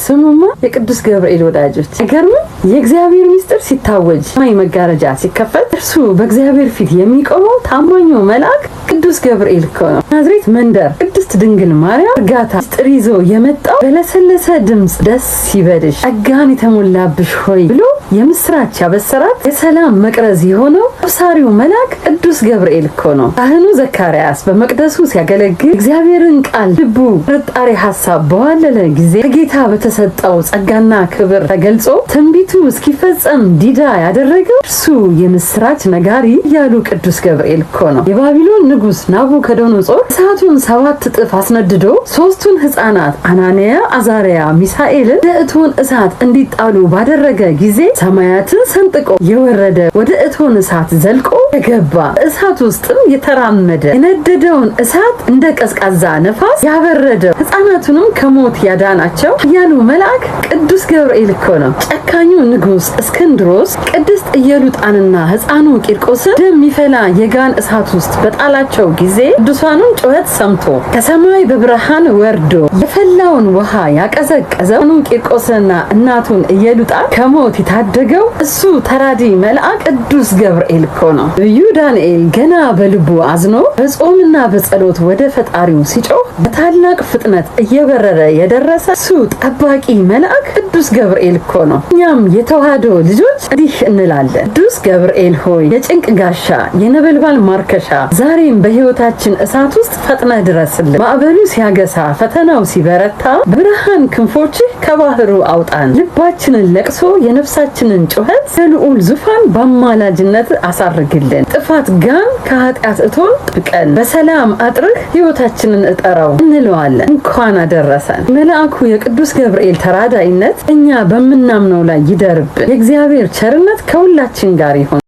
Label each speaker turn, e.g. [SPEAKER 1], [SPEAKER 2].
[SPEAKER 1] ስሙማ የቅዱስ ገብርኤል ወዳጆች፣ አይገርምም? የእግዚአብሔር ምስጢር ሲታወጅ፣ ሰማይ መጋረጃ ሲከፈት እርሱ በእግዚአብሔር ፊት የሚቆመው ታማኙ መልአክ ቅዱስ ገብርኤል እኮ ነው። ናዝሬት መንደር ቅድስት ድንግል ማርያም እርጋታ ምስጢር ይዞ የመጣው በለሰለሰ ድምፅ "ደስ ይበልሽ፣ ጸጋን የተሞላብሽ ሆይ" ብሎ የምስራች ያበሰራት የሰላም መቅረዝ የሆነው አብሳሪው መልአክ ቅዱስ ገብርኤል እኮ ነው። ካህኑ ዘካርያስ በመቅደሱ ሲያገለግል እግዚአብሔርን ቃል ልቡ ጥርጣሬ ሀሳብ በዋለለ ጊዜ ከጌታ በተሰጠው ጸጋና ክብር ተገልጾ ትንቢቱ እስኪፈጸም ዲዳ ያደረገው እርሱ የምስራች ነጋሪ እያሉ ቅዱስ ገብርኤል እኮ ነው። የባቢሎን ንጉሥ ናቡከደነጾር እሳቱን 7 እጥፍ አስነድዶ ሶስቱን ሕፃናት አናንያ፣ አዛርያ፣ ሚሳኤልን ወደ እቶን እሳት እንዲጣሉ ባደረገ ጊዜ ሰማያትን ሰንጥቆ የወረደ፣ ወደ እቶን እሳት ዘልቆ የገባ፣ እሳት ውስጥም የተራመደ፣ የነደደውን እሳት እንደ ቀዝቃዛ ነፋስ ያበረደው፣ ሕፃናቱንም ከሞት ያዳናቸው ኃያሉ መልአክ ቅዱስ ገብርኤል እኮ ነው። ጨካኙ ንጉሥ እስክንድሮስ ቅድስት ኢየሉጣንና ሕፃኑ ቂርቆስን ወደሚፈላ የጋን እሳት ውስጥ በጣላቸው ጊዜ ቅዱሳኑን ጩኸት ሰምቶ ከሰማይ በብርሃን ወርዶ የፈላውን ውሃ ያቀዘቀዘው፣ ሕፃኑ ቂርቆስንና እናቱን ኢየሉጣን ከሞት የታደገው እሱ ተራዲ መልአክ ቅዱስ ገብርኤል እኮ ነው። ነቢዩ ዳንኤል ገና በልቡ አዝኖ በጾምና በጸሎት ወደ ፈጣሪው ሲጮህ በታላቅ ፍጥነት እየበረረ የደረሰ እሱ ጠባቂ መልአክ ቅዱስ ገብርኤል እኮ ነው። እኛም የተዋህዶ ልጆች እንዲህ እንላለን፦ ቅዱስ ገብርኤል ሆይ፣ የጭንቅ ጋሻ፣ የነበልባል ማርከሻ፣ ዛሬም በሕይወታችን እሳት ውስጥ ፈጥነህ ድረስልን። ማዕበሉ ሲያገሳ፣ ፈተናው ሲበረታ በብርሃን ክንፎችህ ከባህሩ አውጣን። ልባችንን ለቅሶ፣ የነፍሳችንን ጩኸት ለልዑል ዙፋን በአማላጅነት አሳርግልን። ጥፋት ጋን ከኃጢአት እቶን ጠብቀን፣ በሰላም አጥርህ ሕይወታችንን እጠረው እንለዋለን። እንኳን አደረሰን። መልአኩ የቅዱስ ገብርኤል ተራዳኢነት እኛ በምናምነው ላይ ይደርብን። የእግዚአብሔር ቸርነት ከሁላችን ጋር ይሁን።